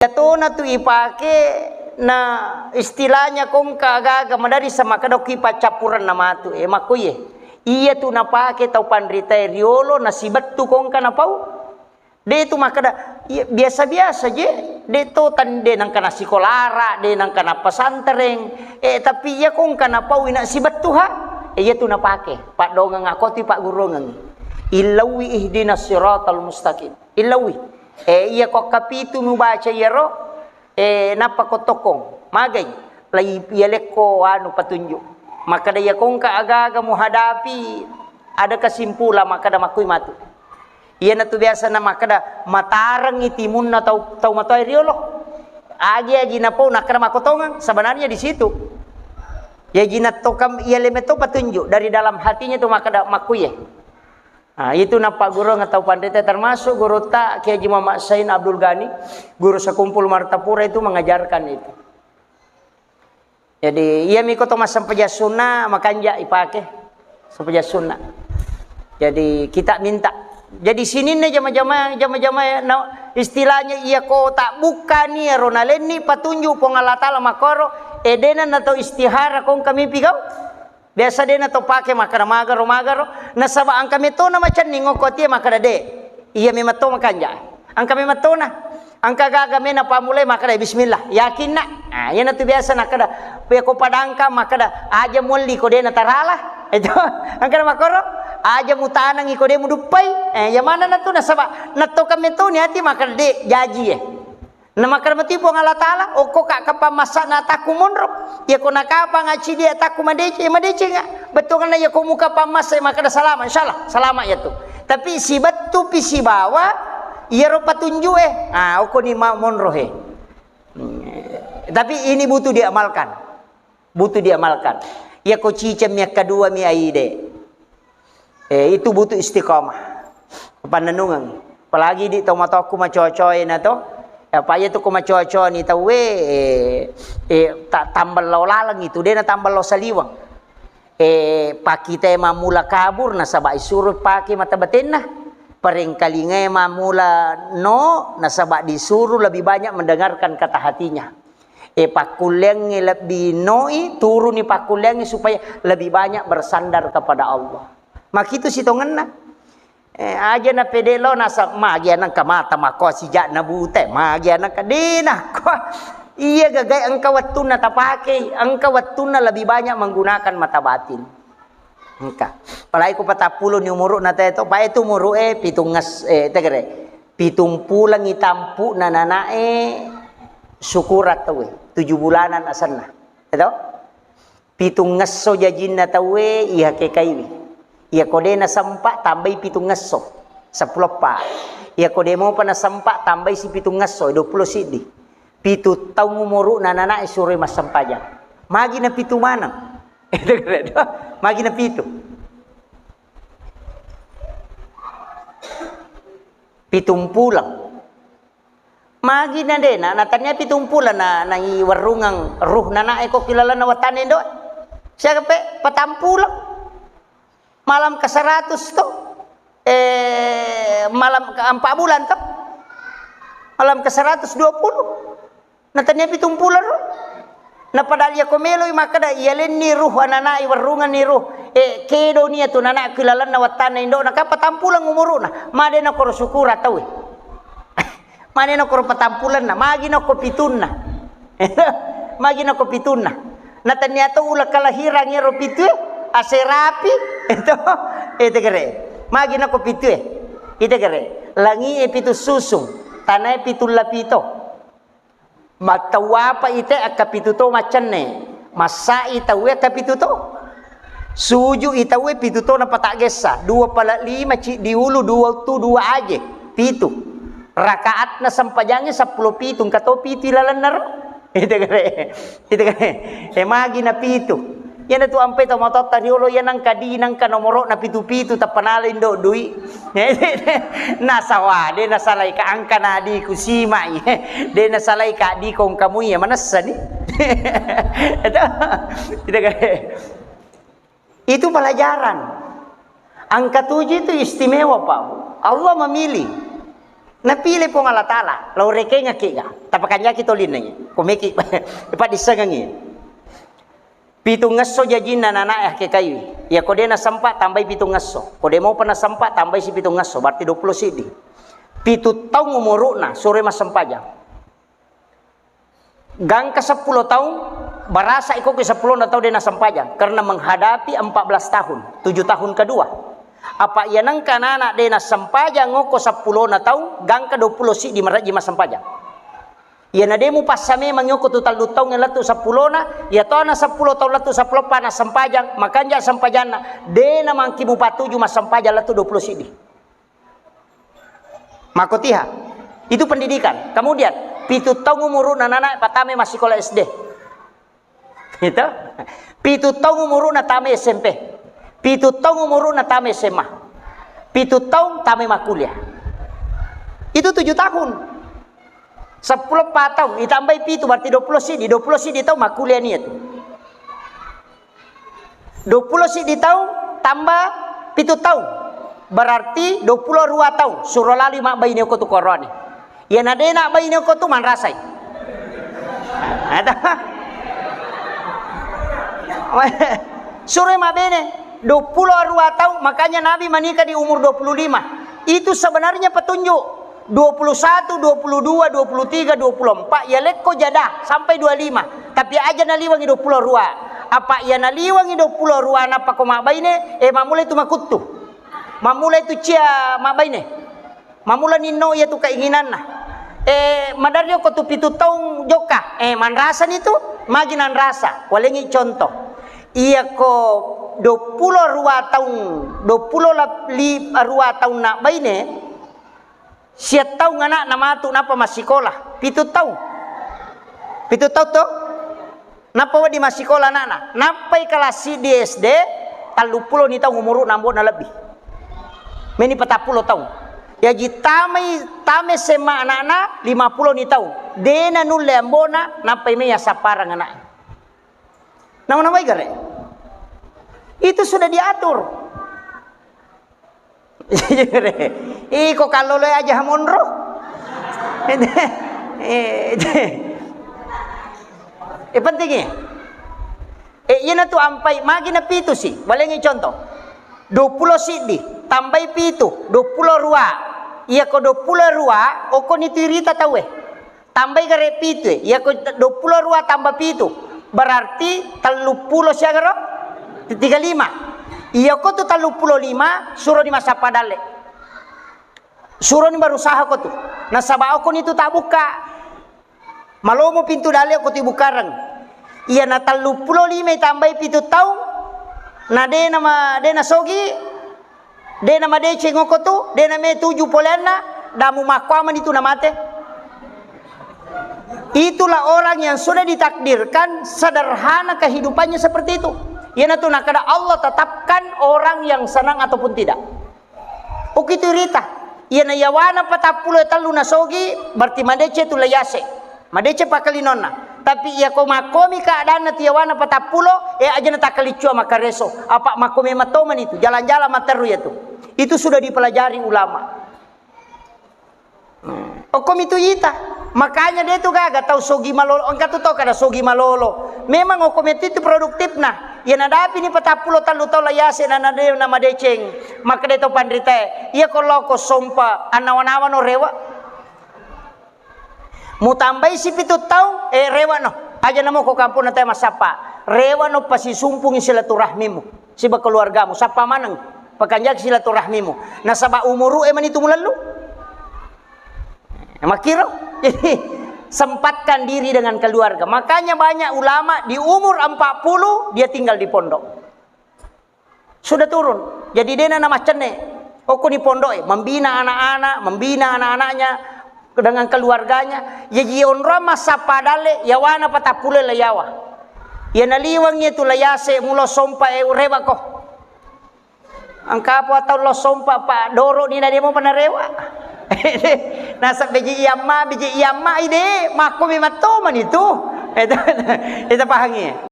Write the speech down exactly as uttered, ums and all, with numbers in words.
Iyatona tu ipake na istilahnya kongka agaga madari sama kada ki paccappurenna matu, eh, makkuye. Iya tu napake tau panritae riolo nasibettu kongka napau. De tu makkeda, iya, biasa-biasa je, de to tan-, de nangka nasikolara, de nangka nappasantereng, eh, tapi iya kongka napau ina sibettu ha, eh, iya tu napake. Paddongeng ako ti paggurungeng. Illawi ihdinas siratal mustaqim. Illawi. Eh, iya ko kapitu mubaca iyaro, eh, nappa ko tokkong. Magai. Lai iyalekko anu patunjuk. Makkeda iya kongka agaga muhadapi ada kesimpulan makkeda makkui matu. Iyanatu biasa na makkeda, matarengngi timunna tau, tau matoa riolo. Agi-agi napau nakkeda makkotongeng, sebenarnya di situ. Yaji nattokam, iya lemeto patunjuk dari dalam hatinya tu makkeda makkuye. Nah, itu napaggurung tau panrita termasuk gurutta Kiai Haji Muhammad Sain Abdul Ghani, guru sekumpul Martapura itu mengajarkan itu. Jadi, iya miko to massempajang sunna, makanja ipake. Sempajang sunna. Jadi, kita minta. Jadi, sininna jama-jama, jama-jama, na, istilahnya iya ko tak bukkani ero nalenni patunjuk Puang Allah Ta'ala makkoro, edena na tau istihara kong kami pigau. Biasa dena to pake makkeda magaro, magaro. Nasaba angka metona macenning okko tie makkeda de. Iya memang to makanja. Angka memang tona. Angka gaga mena pamulai makkeda bismillah. Yakinna. Ah, iyanatu biasa nakkeda. Pe ko padangka makkeda aja mualli ko dena tarala. Itu. Angka makkoro aja mutanangi ko de muduppai. Eh, ya mana natu nasaba nattoka metoni ati makkeda de jaji eh. Namakkeda mati Puang Allah Ta'ala, okko ka kapang massana atakku monro. Iya ko nakapang acidi atakku madeceng, ya madecenga. Bettuanna iya ko muka pammassa makkeda salama, insyaallah salama iya tu. Tapi sibettu pi sibawa iyaro patunjuk eh. Ah, okko ni ma-, monro he. Hmm. Tapi ini butuh diamalkan. Butuh diamalkan. Iya ko ciceng mi akkadua mi aide. Eh, itu butuh istiqomah. Pannennungeng. Apalagi di tau matoakku macocoe na to. Apa iya tu ko macoco ni tauwe, eh, eh, ta-, tambello laleng itu, dena tambello saliweng. Eh, pakitae mamula kabur nasaba isuro pake mata batenna. Parengkalingae mamula no nasaba disuru lebih banyak mendengarkan kata hatinya. Eh, pakkulleangnge lebbi noi, turuni pakkulleangnge supaya lebih banyak bersandar kepada Allah. Makitu sitongenna. Eh, aja na pede lo nasa, magi anang ka mata mako sijak na bute, magi anang ka dena ko. Iya gagai engka wettunna tapake, engka wettunna lebih banyak menggunakan mata batin. Engka. Apalagi ko patappulo ni umuru na teto, pa itu umuru e pitung nges-, eh, tegere. Pitung pulang itampu na nanae syukuran tauwe, tujuh bulanan asenna. Eto? Pitung ngesso jajinna tauwe, iya kekaiwi. Iya ko de nasempa tambai pitung ngesso, seppulo eppa. Iya ko de mopa nasempa tambai si pitung ngesso, dua pulo siddi. Pitu taung umuru'na nanae suroi massempajang. Magi na pitu maneng. Magi na pitu. Pitung pulang. Magi na dena, na tania pitung pulang na, na iwerrungang ruh nanae ko kilalanna wattanna indo. Siaga pe, patang pulang. Malam ke seratus to. Eh, malam ke empat bulan to. Malam ke seratus dua puluh. Na tania pitung pulang ro. Na padahal iya ko meloi makkeda, iya lenni ruh ananae werrunganni ruh. Eh, kedo nia tu nanaku ilalenna wattanna indo, na ka patang pulang umuru'na. Made na koro syukura tauwe. Mane nokoro patampulenna, magi nokko pitunna. Magi nokko pitunna. Na tania to uleng kalahirang ero pitue, aserapi, itu, itu kere. Magi nokko pitue, itu kere. Langi e pitu susung, tanae pitu lapito. Mattau apa ite akka pitu to maccenne. Massai tauwe akka pitu to. Suju i tauwe pitu to napataggessa. Dua pala lima ciddi ulu, dua tu, dua aje. Pitu. Rakaatna sempajangnge seppulo pitu, engka to pitu ilalenna ro. Itu kare. Itu kare. Eh, magi na pitu. Iyana tu ampai to matotta riolo iya nangka di, nangka nomoro'na pitu-pitu, tappa nala indo dui. Nasawa, de nasalai ka angka na adiku simai. De nasalai ka adiko engka mui ya manessani. Itu. Itu kare. Itu pelajaran. Angka tujuh itu istimewa, Pak. Allah memilih. Napile Puang Allah Ta'ala, lao rekengekkiga, tapakanjaki tolinna, komeki paddissengengngi. Pitungngesso jajinna nanae hakekaiwi. Iyako de nasempa, tambai pitungngesso. Ko de mopa nasempa, tambai si pitungngesso, berarti dua puluh siddi. Pitu taung umuru'na, suroi massempajang. Gangka seppulo taung, barasa iko ke seppulona taung de nasempajang, karena menghadapi empat belas tahun, tujuh tahun kedua. Apa iya nengka nana de nasempajang ngoko seppulona taung, gangka dua puluh siddi marajji massempajang. Iyana de mupassame mangyoko tu tellu taung lettu seppulona, iya to ana seppulo taung lettu seppulo pa nasempajang, makanja sempajanna, de namangki mupatuju massempajang lettu dua puluh siddi. Makotiha. Itu pendidikan. Kemudian, pitu taung umuru'na nana patame massikola S D. Itu. Pitu taung umuru'na tame S M P. Pitu taung umuru'na tame S M A. Pitu taung tame makkuliah. Itu tujuh tahun. Seppulo pa taung, itambai pitu, berarti dua puluh siddi. Dua puluh siddi taung makkuliah nia tu. Dua puluh siddi taung tambah pitu taung, berarti dua puluh dua taung, suro lalui mabbaine okko tu koroane. Iyana de nabbaine okko tu manrasai. Ada. Suroi mabbaine, dua puluh dua taung, makanya Nabi menikah di umur dua puluh lima. Itu sebenarnya petunjuk. Dua puluh satu, dua puluh dua, dua puluh tiga, dua puluh empat, ya lekko jada sampai dua lima. Tapi aja naliwangi dua puluh dua. Apa iya naliwangi dua puluh dua nappa ko mabbaine, eh, mammulai tu makuttu. Mammulai tu cia mabbaine. Mammula ninno iya tu keinginanna. Eh, maderri okko tu pitu taung jokka. Eh, manrasani tu, magi nanrasa. Walengi contoh. Iyako dua puluh dua taung, dua puluh lap-, li-, dua taung nabbaine, Siattaung ana'na matu nappa massikola, pitu taung. Pitu taung to? Nappa wedding massikola ana'na. Nappai kelas siddi S D, telluppulo ni taung umuru'na ambo'na lebbi. Meni patappulo taung. Yaji tamai, tame S M A ana'na, lima pulo ni taung. De nanulle ambo'na, nappai mei assapparang ana'e. Nawa-nawai gare. Itu sudah diatur. Iko kalloloe aja monro. Eh, eh, penting ya. Eh, iyana tu ampai magi na pitu si. Walengi contoh. Dua pulo siddi, tambai pitu, dua pulo rua. Iyako dua pulo rua, okko ni tu irita tauwe. Tambai gare pitu e, iyako dua pulo rua tambah pitu, berarti telluppulo siagaro? Tiga lima. Iyako tu telluppulo lima, suroni massappa dalle. Suroni berusaha ko tu. Nasaba okko ni tu tabbukka. Malomo pintu dalle okko tu ibukkareng. Iyana telluppulo lima tambai pitu taung, na de nama, de nasogi, De namadeceng okko tu, de name tuju poleanna, damu makkuamani tu namate. Itulah orang yang sudah ditakdirkan sederhana kehidupannya seperti itu. Iyana tu nakada Allah tetapkan orang yang senang ataupun tidak. Okko itu rita. Iyana yawana patappulo tellu nasogi, berarti madeceng tu layase. Madeceng pakkalinonna. Tapi iyako makkomi keadaanna tu yawana patappulo, eh, aja natakkalicua makkareso. Apa makkomi mattomani tu, jalan-jalan matteru ya tu. Itu sudah dipelajari ulama. Hmm. Okkomi tu ita. Makanya de tu gaga tau sogi malolo. Engka tu tau kada sogi malolo. Memang okkomi tu produktifna. Iya nadapi ni patappulo tellu tau layase na nade na madeceng. Maka de tau panritae. Iya ko loko sompa annawa-nawa no rewa. Mutambai si pitu taung, eh, rewa no. Aja namo ko kampung na tau massappa. Rewa no pasisumpungi silaturahmimu siba keluargamu. Sappa maneng, pakanjaki silaturahmimu. Nasaba umuru e mani tu mulellu. Makkiro. Jadi, sempatkan diri dengan keluarga. Makanya banyak ulama di umur empat puluh dia tinggal di pondok. Sudah turun. Jadi dena namaccenne. Okko ni pondoke, membina anak-anak, membina anak-anaknya dengan keluarganya. Jaji onrong massappa dalle, yawana patappulo la yawa. Iya naliweng itu layase mulo sompa e rewa ko. Engka apa tau lo sompa pa doro ni na demo panarewa. Nasab beji iyamma, beji iyamma ide, makko memang tomani tu. Itu, itu pahangi.